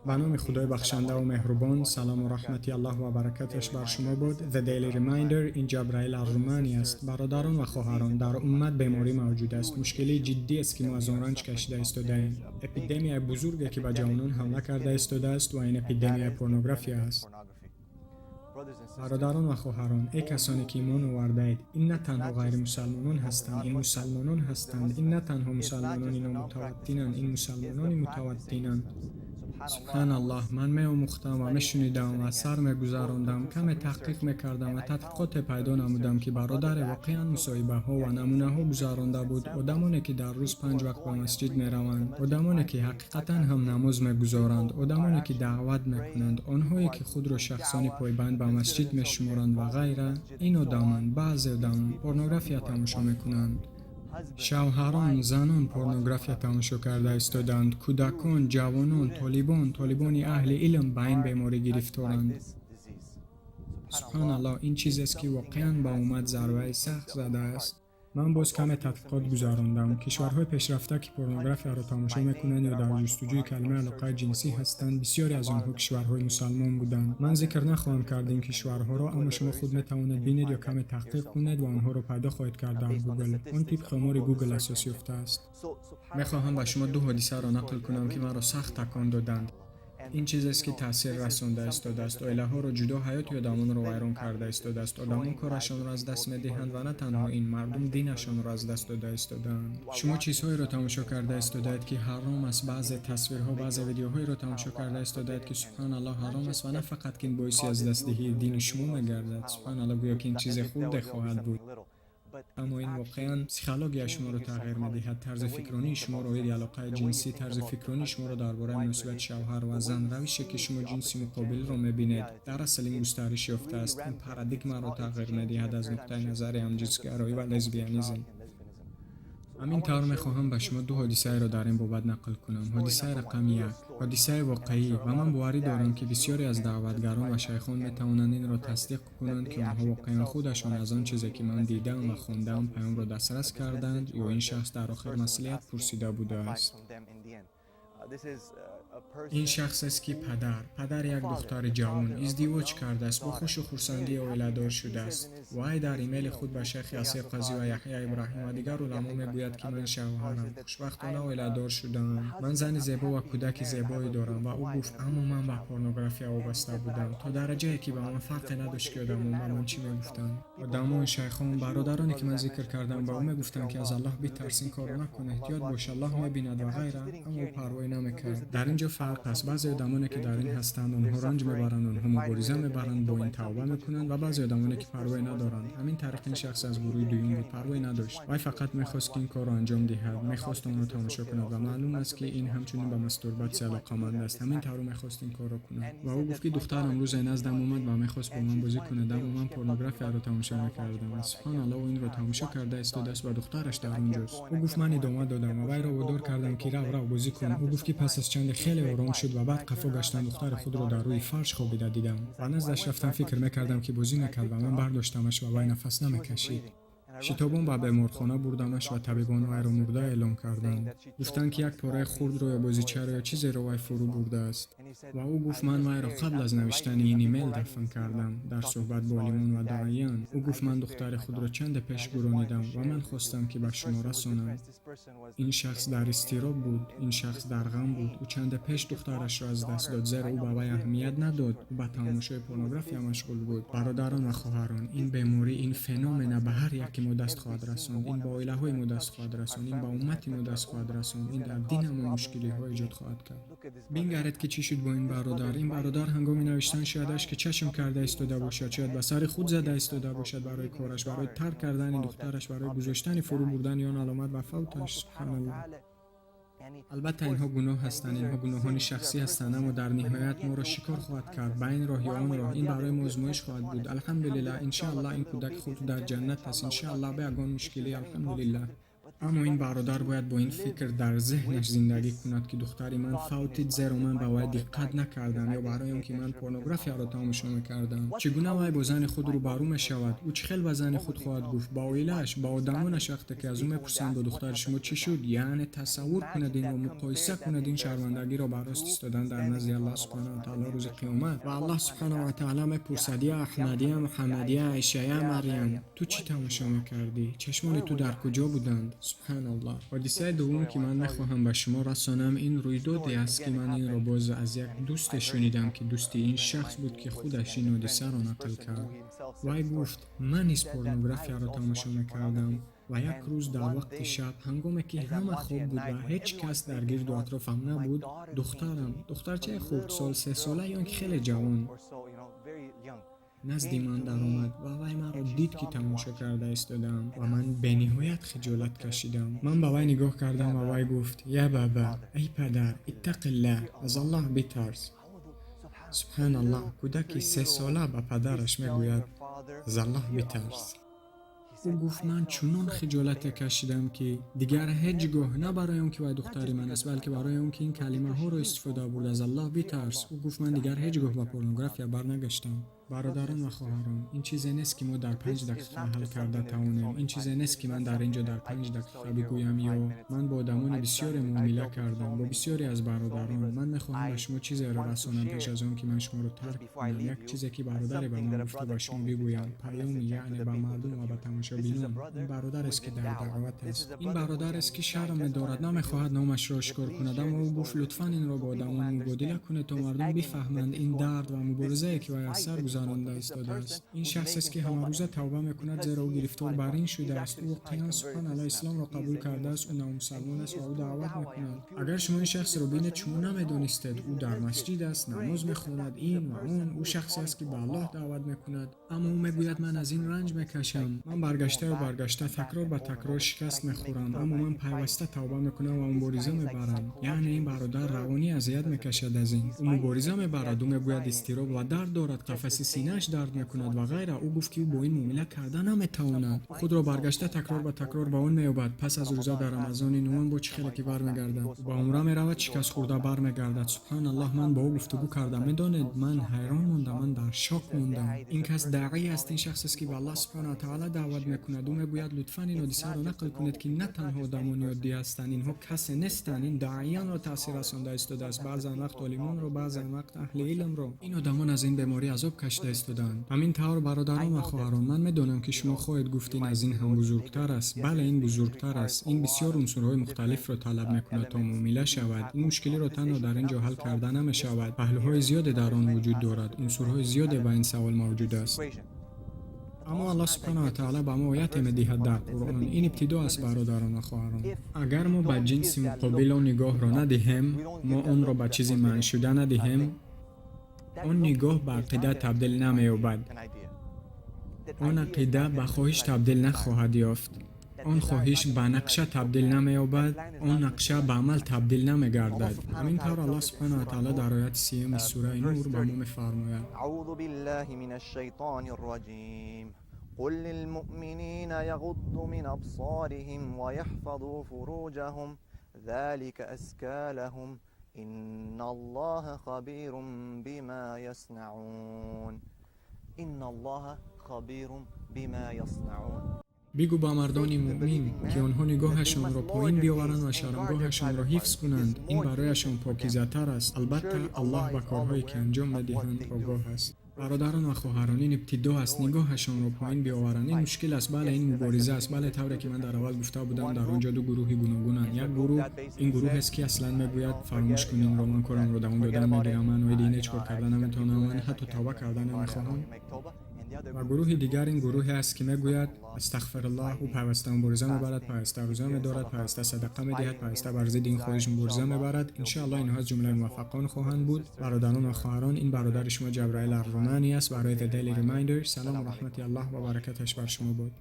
Ба номи Худои бахшандаву меҳрубон. Салому раҳмати Аллоҳ ва баракаташ бар шумо бод. The Daily Reminder, ин Ҷабраил Арруманӣ аст. Бародарон ва хоҳарон, дар уммат беморӣ мавҷуд аст. Мушкилии ҷиддӣ аст, ки мо аз он ранҷ кашида истодаем. Эпидемияи бузурге, ки ба ҷавонон ҳамла карда истодааст, ва ин эпидемияи порнография аст. Бародарон ва хоҳарон, эй касоне ки имон овардаед, ин на танҳо ғайримусалмонон ҳастанд, ин мусалмонон ҳастанд. Ин на танҳо мусалмонони номутаваттинанд, ин мусалмонони мутаваттинанд. Субҳаналлоҳ, ман меомӯхтам ва мешунидам ва сар мегузарондам, каме таҳқиқ мекардам ва тадқиқоте пайдо намудам, ки бародаре воқеан мусоҳибаҳо ва намунаҳо гузаронда буд. Одамоне, ки дар рӯз панҷ вақт ба масҷид мераванд, одамоне, ки ҳақиқатан ҳам намоз мегузоранд, одамоне, ки даъват мекунанд, онҳое, ки худро шахсони пойбанд ба масҷид мешуморанд ва ғайра. Ин одамон, баъзе одамон порнография тамошо мекунанд. Шавҳарон, занон порнография тамошо карда истодаанд. Кӯдакон, ҷавонон, толибон, толибони аҳли илм ба ин беморӣ гирифторанд. Субҳаналлоҳ, ин чизест, ки воқеан ба уммат зарбаи сахт задааст. Ман боз каме тадқиқот гузарондам. Кишварҳои пешрафта, ки порнографияро тамошо мекунанд ё дар ҷустуҷӯи калимаи алоқаи ҷинсӣ ҳастанд, бисёре аз онҳо кишварҳои мусалмон буданд. Ман зикр нахоҳам кард ин кишварҳоро, аммо шумо худ метавонед бинед ё каме таҳқиқ кунед ва онҳоро пайдо хоҳед кард дар Гугл. Он тибқи омори Гугл асос ёфтааст. Мехоҳам ба шумо ду ҳодисаро нақл кунам, ки маро сахт такон доданд. Ин чизест, ки таъсир расонда истодааст, оилаҳоро ҷудо, ҳаёти одамонро вайрон карда истодааст. Одамон корашонро аз даст медиҳанд ва на танҳо ин, мардум динашонро аз даст дода истодаанд. Шумо чизҳоеро тамошо карда истодаед, ки ҳаром аст. Баъзе тасвирҳо, баъзе видеоҳоеро тамошо карда истодаед, ки, субҳаналлоҳ, ҳаром аст. Ва на фақат ки ин боиси аз дастдиҳии дини шумо мегардад, субҳаналлоҳ, гӯё ки ин чизе хурде хоҳад буд, аммо ин воқеан психологияи шуморо тағйир медиҳад, тарзи фикронии шуморо оиди алоқаи ҷинсӣ, тарзи фикронии шуморо дар бораи муносибати шавҳар ва зан, равише, ки шумо ҷинси муқобилро мебинед. Дар асл ин густариш ёфтааст, ин парадигмаро тағйир медиҳад аз нуқтаи назари ҳамҷинсгароӣ ва лесбиянизм. Ҳамин тавр, мехоҳам ба шумо ду ҳодисаеро дар ин бобат нақл кунам. Ҳодисаи рақами як, ҳодисаи воқеӣ, ва ман боварӣ дорам, ки бисёре аз даъватгарон ва шайхон метавонанд инро тасдиқ кунанд, ки онҳо воқеан худашон аз он чизе, ки ман дидаам ва хондаам, паёмро дастрас карданд ё ин шахс дар охир маслиҳат пурсида будааст. Ин шахсест, ки падари як духтари ҷавон, издивоҷ кардааст, бо хушу хурсандӣ оиладор шудааст. Вай дар имейли худ ба шайх Ясир Қазӣ ва Яҳя Ибраҳим ва дигар уламо мегӯяд, ки ман шавҳарам, хушбахтона оиладор шудаам, ман зани зебо ва кӯдаки зебое дорам. Ва ӯ гуфт: «Аммо ман ба порнография вобаста будам то дараҷае, ки ба ман фарқе надошт, ки одамон ба ман чӣ мегуфтанд». Одамон, шайхон, бародароне, ки ман зикр кардам, ба ӯ мегуфтанд, ки аз Аллоҳ битарс, ин корро накун, эҳтиёт бош, Аллоҳ мебинад ва ғайра, аммо ӯ парвоӣ намекард. Дар ин ҷо фарқ аст. Баъзе одамоне, ки дар ин ҳастанд, онҳо ранҷ мебаранд, онҳо мубориза мебаранд, бо ин тавба мекунанд, ва баъзе одамоне, ки парвоӣ надоранд. Ҳамин тариқ, ин шахс аз гурӯҳи дуюм буд, парвоӣ надошт. Вай фақат мехост, ки ин корро анҷом диҳад, мехост онро тамошо кунад. Ва маълум аст, ки ин ҳамчунин ба мастурбатсия алоқаманд аст. Ҳамин тавр, ӯ мехост ин корро кунад. Ва ӯ гуфт, ки духтарам рӯзе наздам омад ва мехост бо ман бозӣ кунад, аммо ман порнографияро тамошо мекардам. Ва субҳаналлоҳ, ӯ инро тамошо карда истодааст ва духтараш дар он ҷост. Ӯ гуфт: «Ман идома додам ва вайро водор кардам, ки рав, рав, бозӣ кун». Ӯ гуфт, ки пас аз чанде хеле ором шуд ва баъд қафо гаштан, духтари худро дар рӯи фарш хобида дидам. Ба наздаш рафтам, фикр мекардам, ки бозӣ мекард, ва ман бардоштамаш ва вай нафас намекашид. Шитобон ба беморхона бурдамаш ва табибон вайро мурда эълон карданд. Гуфтанд, ки як пораи хурдро ё бозичаро ё чизеро вай фурӯ бурдааст. Ва ӯ гуфт: «Ман вайро қабл аз навиштани ин имейл дафн кардам». Дар суҳбат бо олимон ва даъиян ӯ гуфт: «Ман духтари худро чанде пеш гӯронидам ва ман хостам, ки ба шумо расонам». Ин шахс дар изтироб буд, ин шахс дар ғам буд. Ӯ чанде пеш духтарашро аз даст дод, зеро ӯ ба вай аҳамият надод, ӯ ба тамошои порнография машғул буд. Бародарон ва хоҳарон, ин беморӣ, ин феномена ба ҳар яке мо даст хоҳад расонд. Ин ба оилаҳои мо даст хоҳад расонд, ин ба уммати мо даст хоҳад расонд, ин дар динамон мушкилиҳо эҷод хоҳад кард. Бингаред, ки чӣ шуд бо ин бародар. Ин бародар ҳангоми навиштан шояд ашки чашм карда истода бошад, шояд ба сари худ зада истода бошад барои кораш, барои тарк кардани духтараш, барои гузоштани фурӯ бурдани он аломат ва фавташ. Субҳаналлоҳ. Албатта, инҳо гуноҳ ҳастанд, инҳо гуноҳони шахсӣ ҳастанд, аммо дар ниҳоят моро шикор хоҳад кард ба ин роҳ ё он роҳ. Ин барои мо озмоиш хоҳад буд. Алҳамдулиллаҳ, иншааллоҳ, ин кӯдаки хурд дар ҷаннат аст, иншааллоҳ, бе ягон мушкилӣ, алҳамдулиллаҳ. Аммо ин бародар бояд бо ин фикр дар зеҳнаш зиндагӣ кунад, ки духтари ман фавтид, зеро ман ба вай диққат накардам ё барои он ки ман порнографияро тамошо мекардам. Чӣ гуна вай бо зани худ рӯбарӯ мешавад? Ӯ чӣ хел ба зани худ хоҳад гуфт, ба оилааш, ба одамонаш, вақте ки аз ӯ мепурсанд, бо духтари шумо чӣ шуд? Яъне тасаввур кунед инро, муқоиса кунед ин шармандагиро ба рост истодан дар назди Аллоҳ субҳанаҳу ва таъало рӯзи қиёмат. Ва Аллоҳ субҳанаҳу ва таъало мепурсад: «Я Аҳмад, я Муҳаммад, я Аиша, я Марьям, ту чӣ тамошо мекардӣ? Чашмони ту дар куҷо буданд?» Субҳаналлоҳ. Ҳодисаи дуввум, ки ман мехоҳам ба шумо расонам, ин рӯйдоде аст, ки ман инро боз аз як дӯсте шунидам, ки дӯсти ин шахс буд, ки худаш ин ҳодисаро нақл кард. Вай гуфт: «Ман низ порнографияро тамошо мекардам ва як рӯз дар вақти шаб, ҳангоме ки ҳама хоб буд ва ҳеҷ кас дар гирду атрофам набуд, духтарам, духтарчаи хурдсол, 3сола ё ки хеле ҷавон, назди ман даромад ва вай маро дид, ки тамошо карда истодаам, ва ман бениҳоят хиҷолат кашидам. Ман ба вай нигоҳ кардам ва вай гуфт: „Я баба, эй падар, иттақиллаҳ, аз Аллоҳ битарс.“ Субҳаналлоҳ, кӯдаки 3сола ба падараш мегӯяд: «Аз Аллоҳ битарс.» Ӯ гуфт: «Ман чунон хиҷолате кашидам, ки дигар ҳеҷ гоҳ, на барои он ки вай духтари ман аст, балки барои он ки ин калимаҳоро истифода бурд, аз Аллоҳ битарс, ӯ гуфт, ман дигар ҳеҷ гоҳ ба порнография барнагаштам.» Бародарон ва хоҳарон, ин чизе нест, ки мо дар 5 дақиқа ҳал карда тавонем. Ин чизе нест, ки ман дар ин ҷо дар 5 дақиқа бигӯям. Ё ман бо одамони бисёре муомила кардам, бо бисёре аз бародарон. Ман мехоҳам ба шумо чизеро расонам пеш аз он ки ман шуморо тарк кунам, як чизе, ки бародаре ба ман гуфта, ба шумо бигӯям, паёми, яъне ба мардум ва ба тамошобинон. Ин бародарест, ки дар даъват аст, ин бародарест, ки шарм медорад, намехоҳад номашро ошкор кунад, аммо ӯ гуфт: «Лутфан инро бо одамон мубодила кунед, то мардум бифаҳманд ин дард ва муборизае, ки вай аз сар гузаронда истодааст.» Ин шахсест, ки ҳамарӯза тавба мекунад, зеро ӯ гирифтор бар ин шудааст. Ӯ воқеан, субҳаналлоҳ, исломро қабул кардааст, ӯ навмусалмон аст ва ӯ даъват мекунад. Агар шумо ин шахсро бинед, шумо намедонистед, ӯ дар масҷид аст, намоз мехонад, ин ва он. Ӯ шахсе аст, ки ба Аллоҳ даъват мекунад, аммо ӯ мегӯяд: «Ман аз ин ранҷ мекашам, ман баргаштаю баргашта, такрор ба такрор шикаст мехӯрам, аммо ман пайваста тавба мекунам ва мубориза мебарам.» Яъне ин бародар равонӣ азият мекашад аз ин, ӯ мубориза мебарад. Ӯ мегӯяд, изтироб ва дард дорад, қафаси синааш дард мекунад ва ғайра. Ӯ гуфт, ки ӯ бо ин муомила карда наметавонад, худро баргашта, такрор ба такрор ба он меёбад. Пас аз рӯза дар Рамазони нуҳум бо чӣ хеле ки бармегардад, ба умра меравад, шикаст хӯрда бармегардад. Субҳаналлоҳ, ман бо ӯ гуфтугӯ кардам. Медонед, ман ҳайрон мондам, ман дар шок мондам. Ин кас даъӣ аст, ин шахсест, ки ба Аллоҳ субҳана ва таъала даъват мекунад. Ӯ мегӯяд: «Лутфан ин ҳодисаро нақл кунед, ки на танҳо одамони оддӣ ҳастанд, инҳо касе нестанд, ин даъиянро таъсир расонда истодааст, баъзан вақт олимонро, баъзан вақт аҳли илмро. Ин одамон аз ин беморӣ азоб кашида истодаанд.» Ҳамин тавр, бародарон ва хоҳарон, ман медонам, ки шумо хоҳед гуфт, ин аз ин ҳам бузургтар аст. Бале, ин бузургтар аст. Ин бисёр унсурҳои мухталифро талаб мекунад, то муомила шавад. Ин мушкилиро танҳо дар ин ҷо ҳал карда намешавад. Паҳлӯҳои зиёде дар он вуҷуд дорад, унсурҳои зиёде ба ин савол мавҷуд аст. Аммо Аллоҳ субҳана ва таъала ба мо ояте медиҳад дар Қуръон. Ин ибтидо аст, бародарон ва хоҳарон. Агар мо ба ҷинси муқобил он нигоҳро надиҳем, мо онро ба чизи манъшуда надиҳем, он нигоҳ ба ақида табдил намеёбад, он ақида ба хоҳиш табдил нахоҳад ёфт, он хоҳиш ба нақша табдил намеёбад, он нақша ба амал табдил намегардад. Ҳамин тавр, Аллоҳ субҳана ва таъала дар ояти 30-уми сураи Нур ба мо мефармояд: أعوذ بالله من الشيطان الرجيم. قل للمؤمنين يغضوا من أبصارهم ويحفظوا فروجهم ذلك أزكى لهم إن الله خبير بما يصنعون. إن الله خبير بما يصنعون. «Бигӯ ба мардони муъмин, ки онҳо нигоҳашонро поин биёваранд ва шармгоҳашонро ҳифз кунанд. Ин барояшон покизатар аст. Албатта, Аллоҳ ба корҳое, ки анҷом медиҳанд, огоҳ аст.» Бародарон ва хоҳарон, ин ибтидо аст. Нигоҳашонро поин биёваранд, ин мушкил аст. Бале, ин мубориза аст. Бале, тавре ки ман дар аввал гуфта будам, дар он ҷо ду гурӯҳи гуногунанд. Як гурӯҳ ин гурӯҳест, ки аслан мегӯяд: «Фаромӯш кун инро, ман корамро давом додан мегирам, ман оиди ин ҳеҷ кор карда наметавонам, ман ҳатто тавба карда намехоҳам.» Ва гурӯҳи дигар ин гурӯҳе аст, ки мегӯяд: «Астағфируллоҳ.» Ӯ пайваста мубориза мебарад, пайваста рӯза медорад, пайваста садақа медиҳад, пайваста бар зидди ин хоҳиш мубориза мебарад. Иншоаллоҳ, инҳо аз ҷумлаи муваффақон хоҳанд буд. Бародарон ва хоҳарон, ин бародари шумо Ҷабраил Арруманӣ аст барои The Daily Reminder. Салому раҳмати Аллоҳ ва баракаташ бар шумо бод.